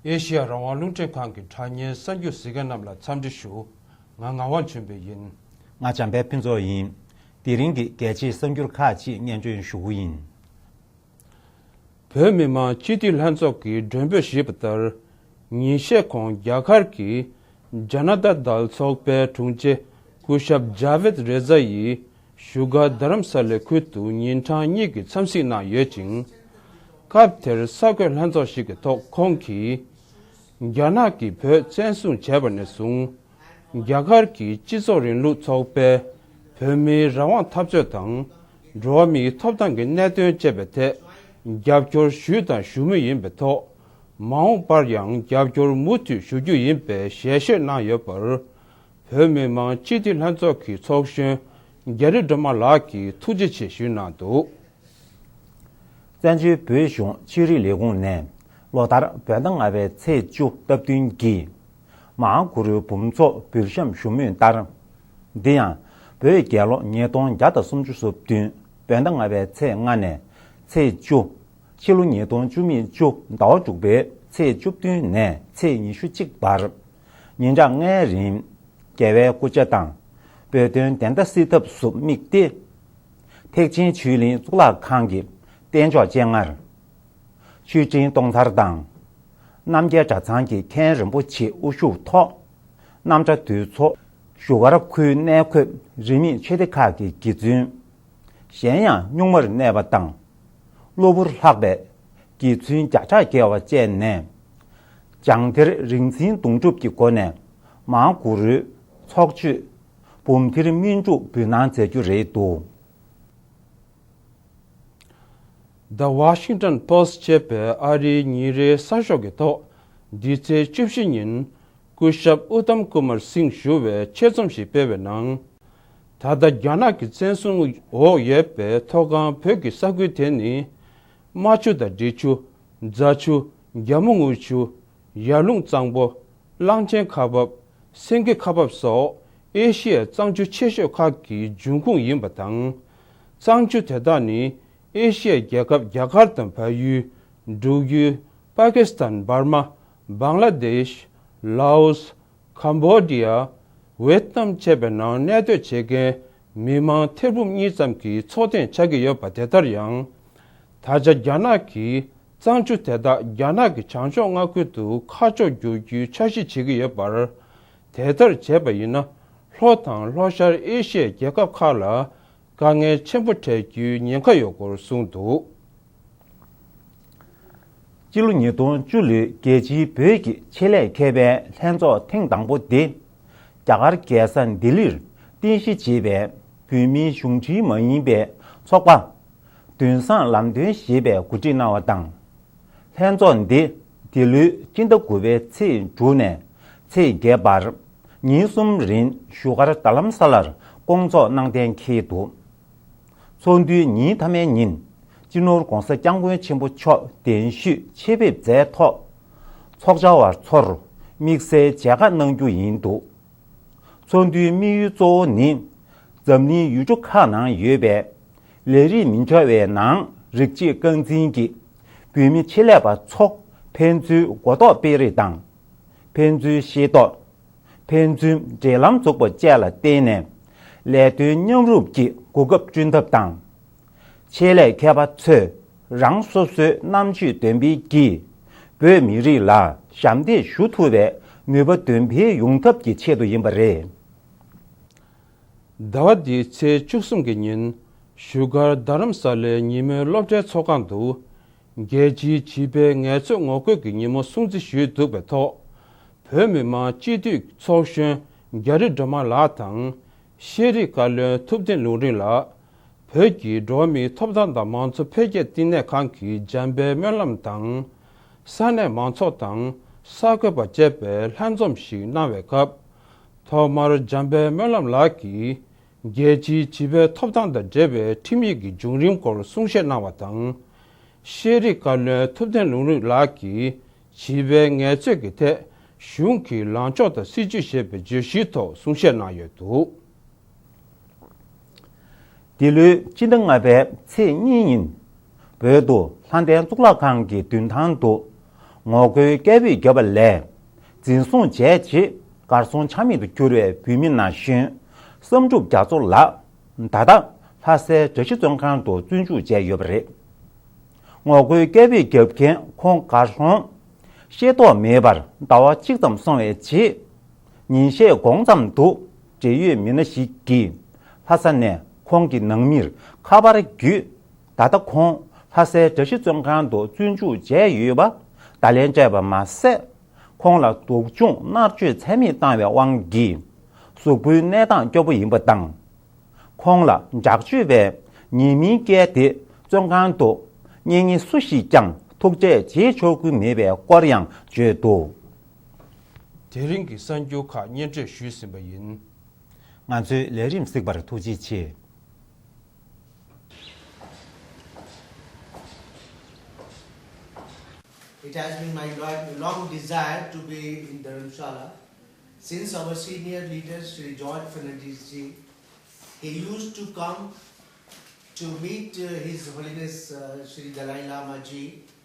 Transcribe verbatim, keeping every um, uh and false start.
ཨེ་ཤེ་ཡ་རང་དབང་རླུང་འཕྲིན་ཁང་གི་དྲ་བརྙན་གསར་འགྱུར་གཟིགས་མཁན་རྣམས་ལ་འཚམས་འདྲི་ཞུ། ང་ངག་དབང་ཆོས་འཕེལ་ཡིན། ང་འཇམ་དཔལ་ཕུན་ཚོགས་ཡིན། དེ་རིང་གི་གལ་ཆེའི་གསར་འགྱུར་ཁག་ཅིག་སྙན་སྒྲོན་ཞུ་གི་ཡིན། བོད་མི་མང་སྤྱི་འཐུས་ལྷན་ཚོགས་ཀྱིས་མགྲོན་འབོད་ཞུས་པ་ལྟར། ཉིན་ཤས་གོང་རྒྱ་གར་གྱི་ཇ་ན་ཏཱ་དལ་ཚོགས་པའི་དྲུང་ཆེ་སྐུ་ཞབས་ཇཱ་བེད་རེ་ཛ་ཡིས་བཞུགས་སྒར་རྡ་རམ་ས་ལའི་ཁུལ་དུ་ཉིན་གྲངས་གཉིས་ཀྱི་འཚམས་གཟིགས་གནང་ཡོད་ཅིང་། སྐབས་དེར་གསར་འགོད་ལྷན་ཚོགས་ཤིག་གི་ཐོག་ཁོང་གིས། རྒྱ་ནག་གིས་བོད་བཙན་བཟུང་བྱས་པ་ནས་བཟུང་། རྒྱ་གར་གྱི་སྤྱི་ཚོགས་རིང་ལུགས་ཚོགས་པས་བོད་མིའི་རང་དབང་འཐབ་རྩོད་དང་། འགྲོ་བ་མིའི་ཐོབ་ཐང་གི་གནད་དོན་བཅས་པའི་ཐད་རྒྱབ་སྐྱོར་ཞུས་དང་ཞུ་མུས་ཡིན་པའི་ཐོག་མ་འོངས་པར་ཡང་རྒྱབ་སྐྱོར་མུ་མཐུད་ཞུ་རྒྱུ་ཡིན་པའི་ཞལ་བཞེས་གནང་ཡོད་པར། བོད་མི་མང་སྤྱི་འཐུས་ལྷན་ཚོགས་ཀྱི་ཚོགས་གཞོན་རྒྱ་རི་སྒྲོལ་མ་ལགས་ཀྱིས་ཐུགས་རྗེ་ཆེ་ཞུས་གནང་འདུག། བཙན་བྱོལ་བོད་གཞུང་ཕྱི་རིགས་ལས་ཁུངས་ནས་ལོ་ལྟར་བོད་ཟླ་ལྔ་པའི་ཚེས་བཅུ་སྟབས་བསྟུན་གྱིས། མར་གུ་རུའི་འབུམ་ཚོགས་འབུལ་བཤམས་ཞུ་མུས་ལྟར། འདི་ཡང་བོད་རྒྱལ་ལོ་ཉིས་སྟོང་བརྒྱ་དང་སུམ་ཅུ་སོ་བདུན་བོད་ཟླ་ལྔ་པའི་ཚེས་ལྔ་ནས་ཚེས་བཅུ། ཕྱི་ལོ་ཉིས་སྟོང་བཅུ་མེད་བཅུ་ཟླ་བ་དྲུག་པའི་ཚེས་བཅུ་བདུན་ནས་ཚེས་ཉི་ཤུ་གཅིག་བར། ཉིན་གྲངས་ལྔའི་རིང་། རྒྱལ་བའི་སྐུ་ཕྱག་དང་། བོད་དོན་བདེན་མཐའ་གསལ་ཐབས་སུ་དམིགས་ཏེ། ཐེག་ཆེན་ཆོས་གླིང་གཙུག་ལག་ཁང་གི་རྟེན་མཆོག་སྤྱན་སྔར། མཆོད་སྤྲིན་གཏོང་ཚར་དང་། རྣམ་རྒྱལ་གྲྭ་ཚང་གི་མཁན་རིན་པོ་ཆེའི་དབུ་བཞུགས་ཐོག་རྣམ་གྲྭ་འདུས་ཚོགས། བཞུགས་སྒར་ཁུལ་གནས་འཁོད་རིས་མེད་ཆོས་སྡེ་ཁག་གི་དགེ་བཙུན། གཞན་ཡང་གཉུག་མར་གནས་པ་དང་། གློ་བུར་ལྷག་པའི་དགེ་བཙུན་བརྒྱ་ཕྲག་བརྒལ་བ་བཅས་ནས། བྱང་གཏེར་རིག་འཛིན་གདུང་སྒྲུབ་ཀྱི་སྒོ་ནས་མར་གུ་རུའི་ཚོགས་མཆོད་འབུམ་ཐེར་སྨིན་དྲུག་འབུལ་གནང་མཛད་རྒྱུ་རེད་འདུག། The Washington Post ཅེས་པའི་ཨ་རིའི་ཉིན་རེའི་གསར་ཤོག་གི་ཐོག་འདི་ཚེས་བཅུ་བཞི་ཉིན་སྐུ་ཞབས་ཨུ་ཏམ་ཀུ་མར་སིང་ཞུ་བའི་ཆེད་རྩོམ་ཞིག་སྤེལ་བའི་ནང་། ད་ལྟ་རྒྱ་ནག་གི་བཙན་བཟུང་འོག་ཡོད་པའི་མཐོ་སྒང་བོད་ཀྱི་ས་ཁུལ་དེ་ནི། རྨ་ཆུ་དང་འབྲི་ཆུ། རྫ་ཆུ། རྒྱ་མོ་རྔུལ་ཆུ། ཡར་ཀླུང་གཙང་པོ། གླང་ཆེན་ཁ་འབབ། སེང་གེ་ཁ་འབབ་སོགས་ཨེ་ཤི་ཡའི་གཙང་ཆུ་ཆེ་ཤོས་ཁག་གི་འབྱུང་ཁུངས་ཡིན་པ་དང་། གཙང་ཆུ་དེ་དག་ནི་ཨེ་ཤི་ཡའི་རྒྱལ་ཁབ་རྒྱ་གར་དང་བལ་ཡུལ། འབྲུག་ཡུལ། པ་ཀི་སི་ཐན། འབར་མ། བང་ལ་དེཤ། ལའོ་སི། ཀམ་བོ་ཌི་ཡ། ཝེ་ཏི་ནམ་བཅས་པའི་ནང་གནས་སྡོད་བྱེད་མཁན་མི་མང་ཐེར་འབུམ་གཉིས་ཙམ་གྱི་འཚོ་རྟེན་ཆགས་ཀྱི་ཡོད་པ་དེ་ལྟར་ཡང་། ད་ཆ་རྒྱ་ནག་གིས་གཙང་ཆུ་དེ་དག་རྒྱ་ནག་གི་བྱང་ཕྱོགས་མངའ་ཁུལ་དུ་ཁ་ཕྱོགས་བསྒྱུར་རྒྱུའི་འཆར་གཞི་བྱེད་ཀྱི་ཡོད་པར། དེ་ལྟར་བྱས་པ་ཡིན་ན་ལྷོ་དང་ལྷོ་ཤར་ཨེ་ཤི་ཡའི་རྒྱལ་ཁབ་ཁག་ལ་དཀའ་ངལ་ཆེན་པོ་འཕྲད་རྒྱུའི་ཉེན་ཁ་ཡོད་སྐོར་གསུངས་འདུག། སྤྱི་ལོ་ཉིས་སྟོང་བཅུ་ལོའི་རྒྱལ་སྤྱིའི་བོད་ཀྱི་ཆེད་ལས་མཁས་པའི་ལྷན་ཚོགས་ཐེངས་དང་པོ་དེ། རྒྱ་གར་རྒྱལ་ས་ལྡི་ལིར་རྟེན་གཞི་བྱས་པའི་བོད་མིའི་གཞུང་འབྲེལ་མ་ཡིན་པའི་ཚོགས་པ། དུན་བཟང་ལམ་སྟོན་ཞེས་པས་གོ་སྒྲིག་གནང་བ་དང་། ལྷན་ཚོགས་འདི་འདི་ལོའི་སྤྱི་ཟླ་དགུ་པའི་ཚེས་དྲུག་ནས་ཚེས་བརྒྱད་བར། ཉིན་གསུམ་རིང་བཞུགས་སྒར་རྡ་རམ་ས་ལར་སྐོང་ཚོགས་གནང་གཏན་འཁེལ་འདུག། ཚོགས་འདུའི་ཉིན་མཐའ་མའི་ཉིན། སྤྱི་ནོར་༧གོང་ས་༧སྐྱབས་མགོན་ཆེན་པོ་མཆོག་གདན་ཞུས་ཆེད་ཕེབས་མཛད་ཐོག་ཚོགས་བཅར་བ་ཚོར་དམིགས་བསལ་མཇལ་ཁ་གནང་རྒྱུ་ཡིན་འདུག། ཚོགས་འདུའི་དམིགས་ཡུལ་གཙོ་བོ་ནི། འཛམ་གླིང་ཡུལ་གྲུ་ཁག་ནང་ཡོད་པའི་ལས་རིགས་མི་འདྲ་བའི་ནང་རིགས་གཅིག་རྐང་འཛིན་གྱི་བོད་མི་ཆེད་ལས་པ་ཚོ་ཕན་ཚུན་གོ་རྟོགས་སྤེལ་རེས་དང་། ཕན་ཚུན་ཤེས་རྟོགས། ཕན་ཚུན་འབྲེལ་ལམ་འཛུགས་པ་བཅས་ལ་བརྟེན་ནས། ལས་དོན་མཉམ་རུབ་ཀྱི་གོ་སྐབས་བསྐྲུན་ཐབས་དང་། ཆེད་ལས་མཁས་པ་ཚོས་རང་སོ་སོའི་རྣམ་དཔྱོད་འདོན་སྤེལ་གྱིས་བོད་མི་རིགས་ལ་ཞབས་འདེགས་ཞུ་ཐུབ་པའི་ནུས་པ་འདོན་སྤེལ་ཡོང་ཐབས་ཀྱི་ཆེད་དུ་ཡིན་པ་རེད། ཟླ་བ་འདིའི་ཚེས་བཅུ་གསུམ་གྱི་ཉིན་བཞུགས་སྒར་རྡ་རམ་ས་ལའི་ཉིན་མོའི་སློབ་གྲྭའི་ཚོགས་ཁང་དུ། རྒྱལ་སྤྱིའི་བྱིས་པའི་ངལ་རྩོལ་ངོ་རྒོལ་གྱི་ཉིན་མོ་སྲུང་བརྩི་ཞུས་འདུག་པའི་ཐོག་བོད་མི་མང་སྤྱི་འཐུས་ཚོགས་གཞོན་རྒྱ་རི་སྒྲོལ་མ་ལགས་དང་། ཤེས་རིག་བཀའ་བློན་ཐུབ་བསྟན་ལུང་རིགས་ལགས། བོད་ཀྱི་འགྲོ་བ་མིའི་ཐོབ་ཐང་དང་མང་གཙོ་འཕེལ་རྒྱས་བསྟི་གནས་ཁང་གི་འཇམ་དཔལ་སྨོན་ལམ་དང་། ས་གནས་མང་ཚོགས་དང་གསར་འགོད་པ་བཅས་པས་ལྷན་འཛོམས་ཤིག་གནང་བའི་སྐབས། ཐོག་མར་འཇམ་དཔལ་སྨོན་ལམ་ལགས་ཀྱིས། རྒྱལ་སྤྱིའི་བྱིས་པའི་ཐོབ་ཐང་དང་འབྲེལ་བའི་ཁྲིམས་ཡིག་གི་བྱུང་རིམ་སྐོར་གསུང་བཤད་གནང་བ་དང་། ཤེས་རིག་བཀའ་བློན་ཐུབ་བསྟན་ལུང་རིགས་ལགས་ཀྱིས་བྱིས་པའི་ངལ་རྩོལ་གྱི་ཐད་གཞུང་གི་ལངས་ཕྱོགས་དང་སྲིད་ཇུས་ཞེས་པའི་བརྗོད་གཞིའི་ཐོག་གསུང་བཤད་གནང་ཡོད་འདུག། འདི་ལོའི་སྤྱི་ཟླ་ལྔ་པའི་ཚེས་གཉིས་ཉིན། བོད་དུ་ལྷ་ལྡན་གཙུག་ལག་ཁང་གི་མདུན་ཐང་དུ། ངོ་རྒོལ་སྐད་འབོད་བརྒྱབ་པ་ལས། འཛིན་བཟུང་བྱས་རྗེས་གར་སོང་ཆ་མེད་དུ་གྱུར་བའི་བོད་མི་ན་གཞོན་བསམ་གྲུབ་རྒྱ་མཚོ་ལགས། ད་ལྟ་ལྷ་སའི་གྲྭ་བཞི་བཙོན་ཁང་དུ་བཙོན་འཇུག་བྱས་ཡོད་པ་རེད། ངོ་རྒོལ་སྐད་འབོད་བརྒྱབ་མཁན་ཁོང་གར་སོང་ཤེས་རྟོགས་མེད་པར་ཟླ་བ་གཅིག་ཙམ་སོང་བའི་རྗེས། ཉིན་ཤས་གོང་ཙམ་དུ་འབྲེལ་ཡོད་མི་སྣ་ཞིག་གིས་ལྷ་ས་ནས་ཁོང་གི་ནང་མིར་ཁ་པར་བརྒྱུད། ད་ལྟ་ཁོང་ལྷ་སའི་གྲྭ་བཞི་བཙོན་ཁང་དུ་བཙོན་འཇུག་བྱས་ཡོད་པ་བརྡ་ལན་སྤྲད་པ་མ་ཟད། ཁོང་ལ་སྡུག་སྦྱོང་མནར་གཅོད་ཚད་མེད་བཏང་བའི་དབང་གིས་གཟུགས་པོའི་གནས་སྟངས་སྐྱོ་པོ་ཡིན་པ་དང་། ཁོང་ལ་དྲག་སྤྱོད་པས་ཉེས་མིང་བཀལ་ཏེ་བཙོན་ཁང་དུ་གཉེན་ཉེ་སུ་ཞིག་ཀྱང་ཐུག་འཕྲད་བྱེད་ཆོག་གི་མེད་པའི་སྐོར་ཡང་བརྗོད་འདུག། དེ་རིང་གི་གསར་འགྱུར་ཁག་སྙན་སྒྲོན་ཞུས་ཟིན་པ་ཡིན། ང་ཚོའི་ལས་རིམ་གཟིགས་པར་ཐུགས་རྗེ་ཆེ། It has been my lo- long desire to be in Dharamshala. Since our senior leader Shri George Fernandes ji, he used to come to meet uh, His Holiness uh, Shri Dalai Lama ji